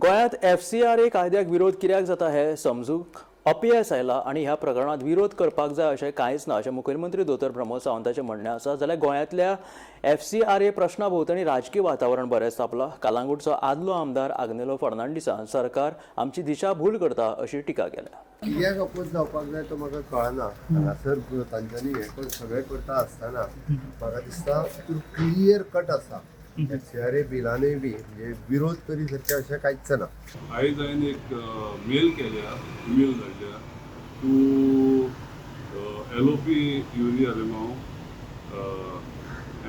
गोंयांत एफसीआरए कायद्याक विरोध कित्याक जाता हें समजूंक अपयेस आयला आनी ह्या प्रकरणांत विरोध करपाक जाय अशें कांयच ना अशें मुखेलमंत्री दोतोर प्रमोद सावंताचें म्हणणें आसा. जाल्यार गोंयांतल्या एफसीआरए प्रश्ना भोंवतणी राजकी वातावरण बरेंच तापलां. कालांगूटचो आदलो आमदार आग्नेलो फर्नांडीसान सरकार आमची दिशाभूल करता अशी टिका केल्या. कित्याक अपोज जावपाक जाय तो म्हाका कळना. हांगासर तांच्यांनी हें पण सगळें करता आसतना म्हाका दिसता तितून क्लियर कट आसा. एफसीआरए बिलानूय बी म्हणजे विरोध करी सारकें अशें कांयच ना. आयज हांवें एक मेल केल्या, इमेल धाडल्या to LOP Yuri Alemao,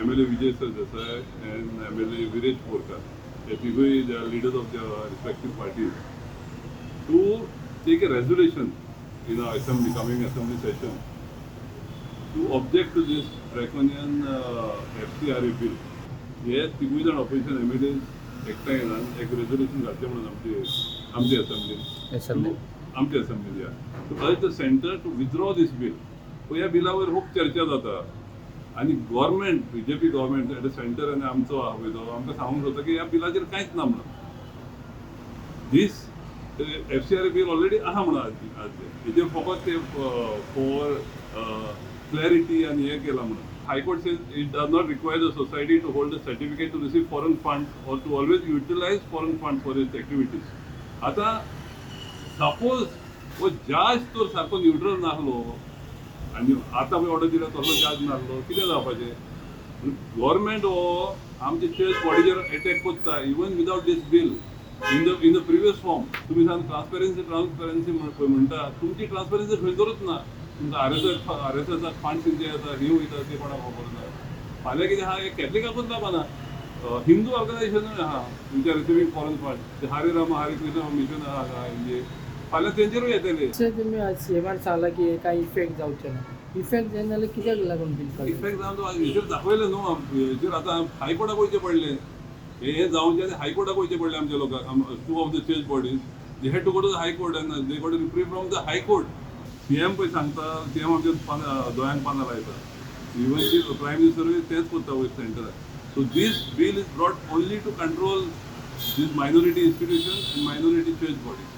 MLA Vijay Sardesai and MLA Viresh Borkar. हे तिगूय they are leaders of the respective parties, to take a resolution in our assembly, coming assembly session, to object to this draconian FCRA bill. हे तिगूय जाण opposition MLA एकठांय येवन एक resolution घालचें म्हणून आमची असेंब्लीन, आमची असेंब्लीन, या, to urge the centre to withdraw this bill. ह्या बिलावर खूब चर्चा जाता आनी government, BJP government at the centre आनी आमचो आहा पळय तो आमकां सांगूंक सोदता की ह्या बिलाचेर कांयच ना म्हणून. This FCRA bill already आहा म्हणून आज हेजेर फकत ते फॉर क्लॅरिटी आनी हें केलां म्हणून. High Court says it does not require the society to hold a certificate to receive foreign fund or to always utilize foreign fund for its activities. आतां सपोज हो जज तर सारको न्युट्रल नासलो आनी आतां पळय ऑर्डर दिला तसलो जज नासलो, कितें जावपाचें? गव्हर्मेंट हो आमचे चर्च बॉडीचेर एटॅक करता even without this bill, in the previous form. तुमी सांग ट्रान्सपेरन्सी ट्रान्सपेरन्सी म्हणटा, तुमची ट्रान्सपेरन्सी खंयसरूच ना. तुमकां आरएसएस, आरएसएसाक फंड्स खंयचे येता, खंय वयता ते कोणाक खबर ना. फाल्यां कितें आहा, कॅथलिकाकूच लागना, हिंदू ऑर्गनायझेशनूय आहा तुमच्या रिसिवींग फॉरन फंड. ते हरे राम हरे कृष्ण मिशन आहा हांगा, फाल्यां तेंचेरूय येतले. अशें तुमी आज सीएमान सांगलां की हे कांय इफेक्ट जावचे ना. इफेक्ट जायना जाल्यार कित्याक लागून बील काडलें? इफेक्ट जावन तो हेचेर दाखयलें न्हू, हेचेर आतां हायकोर्टाक वयचें पडलें. हे हे जावचें आनी हायकोर्टाक वयचें पडलें आमच्या लोकांक. Two of the church bodies, they had to go to the High Court and they got reprieve from the High Court. CM पळय सांगता, सीएम आमच्या पानां दोळ्यांक पानां लायता. इवन प्रायम मिनिस्टरूय तेंच करता वयर सेंटराक. So this bill is brought only to control this minority institution and minority church bodies.